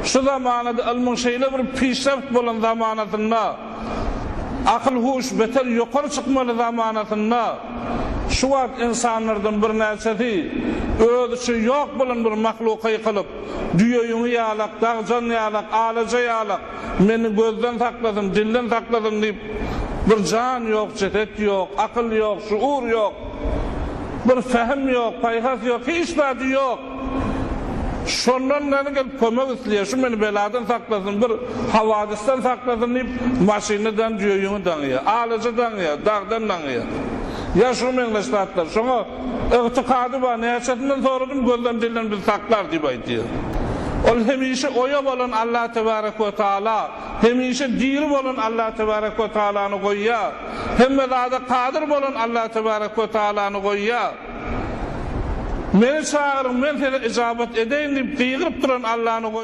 Şu zamanada ylmyň şeýle bir pişreft bolan zamanasynda, akyl-huş beter ýokary çykmaly zamanasynda, şu wagt ynsanlardan birnäçesi özüçe ýok bolan bir mahluka ýykylyp, düýe ýüňi ýalak, dagjan ýalak, alaja ýalak, meni gözden saklasyn, dilden saklasyn diýip, bir jan ýok, jeset ýok, akyl ýok, şuur ýok, bir fähim ýok, paýhas ýok, hiç zady ýok. Şondan meni gelip kömek isleýär, şu meni beladan saklasyn, bir hawadysdan saklasyn diýip, maşynydan düýe ýüňi daňýar, alaja daňýar, dagdan daňýar. Ýa şuňa meňzeş zatlar. Şoňa ygtykady bar, näçesinden soradym, gözden dilden bizi saklar diýip aýdýar. Ol hemişe oýa bolan Allah tebarek we taala, hemişe diri bolan Allah tebarek we taalany goýýar. Hemme zada kadyr bolan Allah tebarek we taalany goýýar. Meni çagyryň, men size yjabat edeýin diýip gygyryp duran Allany goýýar.